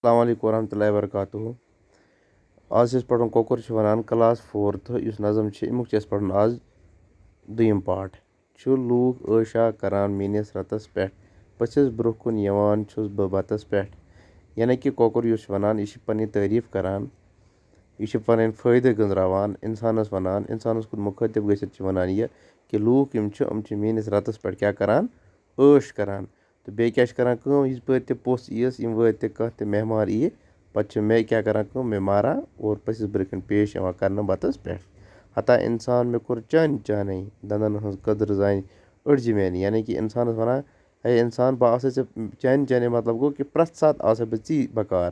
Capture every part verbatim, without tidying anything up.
السلام علیکم ورحمۃ اللہ وبرکاتہ۔ آز چھِ أسۍ پَرُن کۄکُر چھِ وَنان کلاس فورتھ، یُس نظم چھِ، اَمیُک چھِ اَسہِ پَرُن آز دوٚیِم پارٹ۔ چھِ لوٗکھ عٲشا کَران میٛٲنِس رَتَس پٮ۪ٹھ، پٔژھِس برٛونٛہہ کُن یِوان چھُس بہٕ بَتَس پٮ۪ٹھ۔ یعنی کہِ کۄکُر یُس چھُ وَنان، یہِ چھِ پَنٕنۍ تعریٖف کَران، یہِ چھِ پَنٕنۍ فٲیدٕ گٔنٛزراوان اِنسانَس، وَنان اِنسانَس کُن مُخٲطِب گٔژھِتھ چھِ وَنان یہِ کہِ لوٗکھ یِم چھِ، یِم چھِ میٛٲنِس رَتَس پٮ۪ٹھ کیٛاہ کَران؟ عٲش کَران۔ تہٕ بیٚیہِ کیٛاہ چھِ کَران کٲم؟ یِژ پٲرۍ تہِ پوٚژھ یِیَس، یِم وٲتۍ تہِ کانٛہہ تہِ مہمان یِیہِ، پَتہٕ چھِ مےٚ کیٛاہ کَران کٲم؟ مےٚ ماران اور پٔژھِس برٛونٛہہ کَنہِ پیش یِوان کَرنہٕ بَتَس پٮ۪ٹھ۔ ہتا اِنسان مےٚ کوٚر چانہِ چانے، دَنٛدَن ہٕنٛز قدٕر زانہِ أڑجہِ میٛانہِ۔ یعنی کہِ اِنسانَس وَنان، ہے اِنسان، بہٕ آسَے ژےٚ چانہِ چانے، مطلب گوٚو کہِ پرٛٮ۪تھ ساتہٕ آسَے بہٕ ژی بکار۔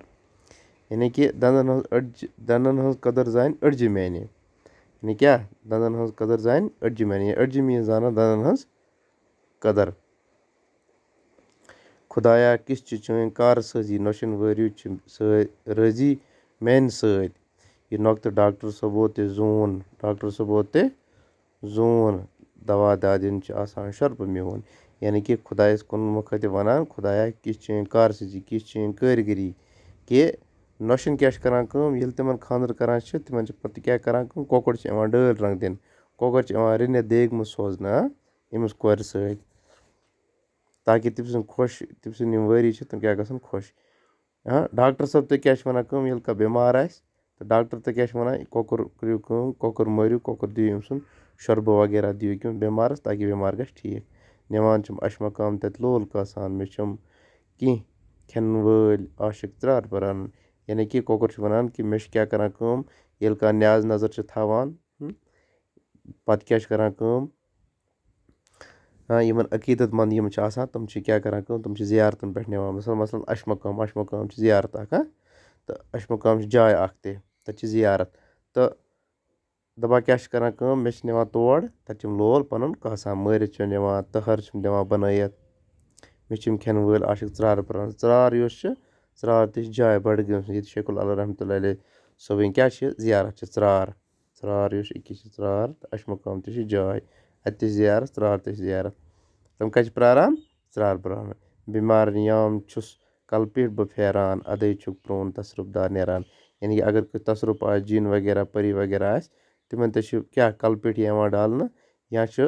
یعنی کہِ دَنٛدَن ہٕنٛز أڑجہِ، دَنٛدَن ہٕنٛز قدٕر زانہِ أڑجہِ میٛانہِ۔ یعنی کیٛاہ؟ دَنٛدَن ہٕنٛز قدٕر زانہِ أڑجہِ میٛانہِ، یعنی أڑجہِ میٛٲنۍ زانَن دَنٛدَن ہٕنٛز قدٕر۔ خدایا، کِژھ چھِ چٲنۍ کارسٲزی، نۄشَن وٲرِو چھِ سٲ-، رٲضی میٛانہِ سۭتۍ۔ یہِ نۄقطہٕ ڈاکٹر صٲبو تہِ زوٗن، ڈاکٹر صٲبو تہِ زوٗن، دوا دادٮ۪ن چھِ آسان شۄربہٕ میوٗن۔ یعنی کہِ خۄدایَس کُن مُخٲطِب وَنان، خدایا، کِژھ چھِ چٲنۍ کارسٲزی، کِژھ چھِ چٲنۍ کٲرِگٔری، کہِ نۄشَن کیٛاہ چھِ کَران کٲم؟ ییٚلہِ تِمَن خانٛدر کَران چھِ، تِمَن چھِ پَتہٕ کیٛاہ کَران کٲم؟ کۄکُر چھِ یِوان ڈٲلۍ رنٛگ دِنہٕ، کۄکُر چھِ یِوان رٔنِتھ دیگمہٕ سوزنہٕ، ہاں؟ أمِس کورِ سۭتۍ، تاکہِ تٔمۍ سٕنٛدۍ خۄش، تٔمۍ سٕنٛدۍ یِم وٲری چھِ، تِم کیٛاہ گژھن خۄش۔ ہاں، ڈاکٹر صٲب تہِ کیٛاہ چھِ وَنان کٲم، ییٚلہِ کانٛہہ بٮ۪مار آسہِ، تہٕ ڈاکٹر تہِ کیٛاہ چھِ وَنان، کۄکُر کٔرِو کٲم، کۄکُر مٲرِو، کۄکُر دِیِو أمۍ سُنٛد شۄربہٕ وغیرہ دِیِو کیٚنٛہہ بٮ۪مارَس، تاکہِ بٮ۪مار گژھِ ٹھیٖک۔ نِوان چھِم اَشہِ مقام تَتہِ لول کاسان، مےٚ چھِم کینٛہہ کھٮ۪نہٕ وٲلۍ عاشق ژرٛار بَران۔ یعنی کہِ کۄکُر چھُ وَنان کہِ مےٚ چھِ کیٛاہ کَران کٲم، ییٚلہِ کانٛہہ نیاز نظر چھِ تھاوان، ہُم، پَتہٕ کیٛاہ چھِ کَران کٲم؟ ہاں، یِمَن عقیٖدت مند یِم چھِ آسان، تِم چھِ کیٛاہ کَران کٲم؟ تِم چھِ زیارتَن پٮ۪ٹھ نِوان۔ مثلاً، مثلاً، اَشہِ مقام، اَشہِ مقام چھِ زیارت اَکھ، ہاں؟ تہٕ اَشہِ مقام چھِ جاے اَکھ تہِ، تَتہِ چھِ زیارت۔ تہٕ دَپان کیٛاہ چھِ کَران کٲم؟ مےٚ چھِ نِوان تور، تَتہِ چھِ یِم لول پَنُن کاسان، مٲرِتھ چھِ یِم نِوان، تٔہَر چھِ یِم دِوان بَنٲیِتھ۔ مےٚ چھِ یِم کھٮ۪نہٕ وٲلۍ عاشق ژرٛارٕ پَران۔ ژرٛار یۄس چھِ، ژرٛار تہِ چھِ جاے بڈگٲمِس منٛز، ییٚتہِ شیخ العالم رحمتہ اللہ علیہ صٲبٕنۍ کیٛاہ چھِ؟ زیارت چھِ ژرٛار۔ ژرٛار یۄس چھِ، أکِس چھِ ژرٛار تہٕ اَشہِ مقام تہِ چھِ جاے۔ اَتہِ تہِ چھِ زیارت، ژرٛار تہِ چھِ زیارت۔ تِم کَتہِ چھِ پرٛاران؟ ژرٛار پرٛاران۔ بٮ۪مارَن یام چھُس کَلہٕ پیٖٹھۍ بہٕ پھیران، اَدَے چھُکھ پرٛون تصرُف دار نیران۔ یعنی کہِ اگر کٲنٛسہِ تصرُف آسہِ، جِن وغیرہ، پٔری وغیرہ آسہِ، تِمَن تہِ چھِ کیٛاہ کَلہٕ پیٖٹھۍ یِوان ڈالنہٕ، یا چھِ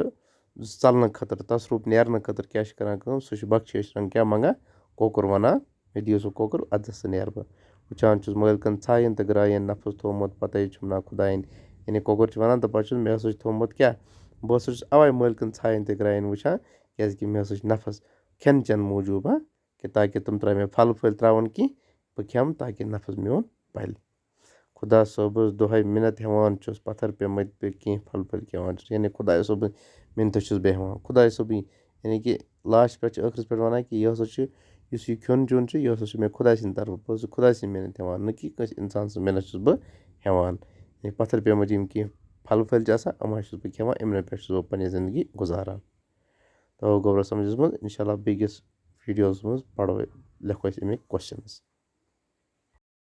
ژَلنہٕ خٲطرٕ، تصرُف نیرنہٕ خٲطرٕ کیٛاہ چھِ کَران کٲم؟ سُہ چھُ بخشش رنٛگ کیٛاہ منٛگان؟ کۄکُر وَنان، مےٚ دِیِو سُہ کۄکُر، اَدٕ سا نیرٕ بہٕ۔ وٕچھان چھُس مٲلکَن ژھایَن تہٕ گرٛایَن، نفس تھوٚومُت پَتَے چھُم نا خۄدایَن۔ یعنی کۄکُر چھُ وَنان، دَپان چھُس، مےٚ ہسا چھُ تھوٚومُت کیٛاہ؟ بہٕ ہسا چھُس اَوَے مٲلکَن ژھایَن تہٕ گرٛایَن وٕچھان، کیٛازِکہِ مےٚ ہسا چھُ نفس کھٮ۪ن چٮ۪ن موٗجوٗب، ہا؟ کہِ تاکہِ تِم ترٛاوِ مےٚ پھل پھٔلۍ ترٛاوَن کینٛہہ، بہٕ کھٮ۪مہٕ تاکہِ نفس میون پَلہِ۔ خۄدا صٲبَس دۄہَے مِنت ہٮ۪وان چھُس، پَتھر پیٚمٕتۍ پے کینٛہہ پھل پھٔلۍ کھٮ۪وان چھُس۔ یعنی خۄداے صٲبٕنۍ مِنتہٕ چھُس بہٕ ہٮ۪وان۔ خۄداے صٲبٕنۍ، یعنی کہِ لاسٹ پٮ۪ٹھ چھِ ٲخرَس پٮ۪ٹھ وَنان کہِ یہِ ہسا چھُ، یُس یہِ کھیوٚن چیوٚن چھُ، یہِ ہسا چھُ مےٚ خۄداے سٕنٛدِ طرفہٕ۔ بہٕ حظ چھُس خۄداے سٕنٛز مِنت ہٮ۪وان، نہ کہِ کٲنٛسہِ اِنسان سٕنٛز مِنت چھُس بہٕ ہٮ۪وان۔ یعنی پَتھر پیٚمٕتۍ یِم کینٛہہ پھل پھٔلۍ چھِ آسان، یِم حظ چھُس بہٕ کھٮ۪وان، یِمنٕے پٮ۪ٹھ چھُس بہٕ پنٛنہِ زندگی گُزاران۔ تو گوٚبرا سَمجھَس منٛز، اِنشاء اللہ بیٚکِس ویٖڈیوَس منٛز پَرو، لیکھو أسۍ اَمِکۍ questions۔